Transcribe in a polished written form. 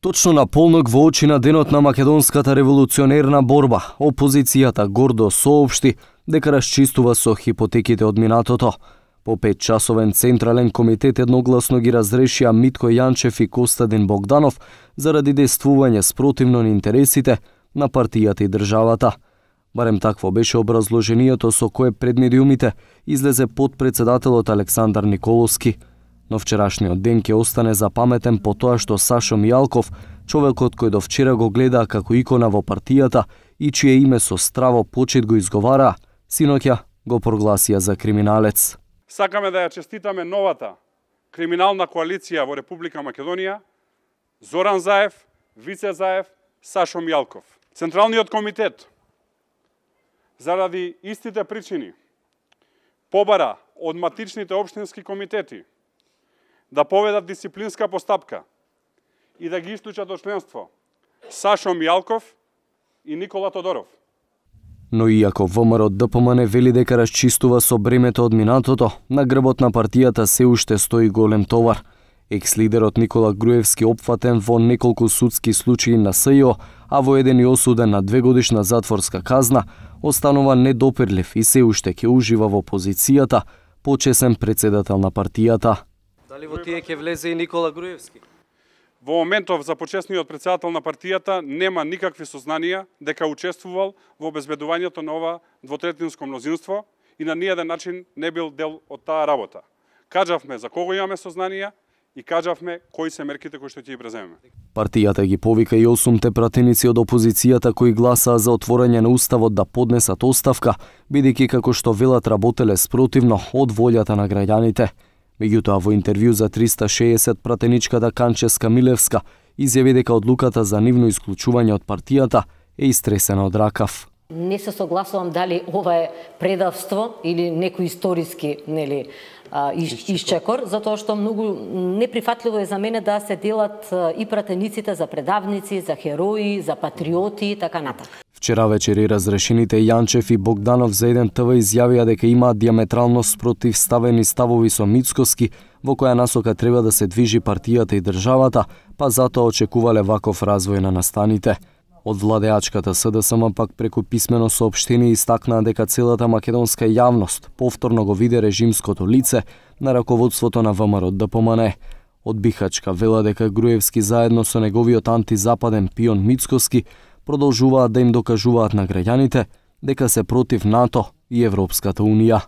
Точно на полнок во очи на денот на македонската револуционерна борба, опозицијата гордо соопшти дека расчистува со хипотеките од минатото. По 5-часовен централен комитет едногласно ги разрешија Митко Јанчев и Костадин Богданов заради действување спротивно на интересите на партијата и државата. Барем такво беше образложението со кое пред медиумите излезе потпредседателот Александар Николовски. Но вчерашниот ден ќе остане запаметен по тоа што Сашо Мијалков, човекот кој до вчера го гледа како икона во партијата и чие име со страво почит го изговара, синоќа го прогласија за криминалец. Сакаме да ја честитаме новата криминална коалиција во Република Македонија, Зоран Заев, Вице Заев, Сашо Мијалков. Централниот комитет, заради истите причини, побара од матичните општински комитети да поведат дисциплинска постапка и да ги исклучат од членство Сашо Мијалков и Никола Тодоров. Но иако ВМРО ДПМН вели дека расчистува со бремето од минатото, на грбот на партијата се уште стои голем товар. Екс-лидерот Никола Груевски опфатен во неколку судски случаи на СЈО, а во еден и осуден на 2-годишна затворска казна, останува недопирлив и се уште ќе ужива во позицијата почесен председател на партијата. Дали во тие ќе влезе и Никола Груевски? Во моментов за почесниот председател на партијата нема никакви сознанија дека учествувал во обезбедувањето на ова двотретинско мнозинство и на ниеден начин не бил дел од таа работа. Кажавме за кого имаме сознанија и кажавме кои се мерките кои што ќе ги преземеме. Партијата ги повика и 8 пратеници од опозицијата кои гласаа за отворање на уставот да поднесат оставка, бидејќи како што велат работеле спротивно од волјата на граѓаните. Меѓутоа, во интервју за 360 пратеничката Канческа Милевска изјави дека одлуката за нивно исклучување од партијата е истресена од ракав. Не се согласувам дали ова е предавство или некој историски исчекор, затоа што многу неприфатливо е за мене да се делат и пратениците за предавници, за херои, за патриоти и така натаму. Вчера вечери разрешените Јанчев и Богданов за еден ТВ изјавија дека имаат диаметрално спротивставени ставови со Мицкоски, во која насока треба да се движи партијата и државата, па затоа очекувале ваков развој на настаните. Од владеачката СДСМ пак преку писмено соопштение истакнаа дека целата македонска јавност повторно го виде режимското лице на раководството на ВМРО ДПМН. Од Бихачка вела дека Груевски заедно со неговиот антизападен пион Мицкоски продолжуваат да им докажуваат на граѓаните дека се против НАТО и Европската Унија.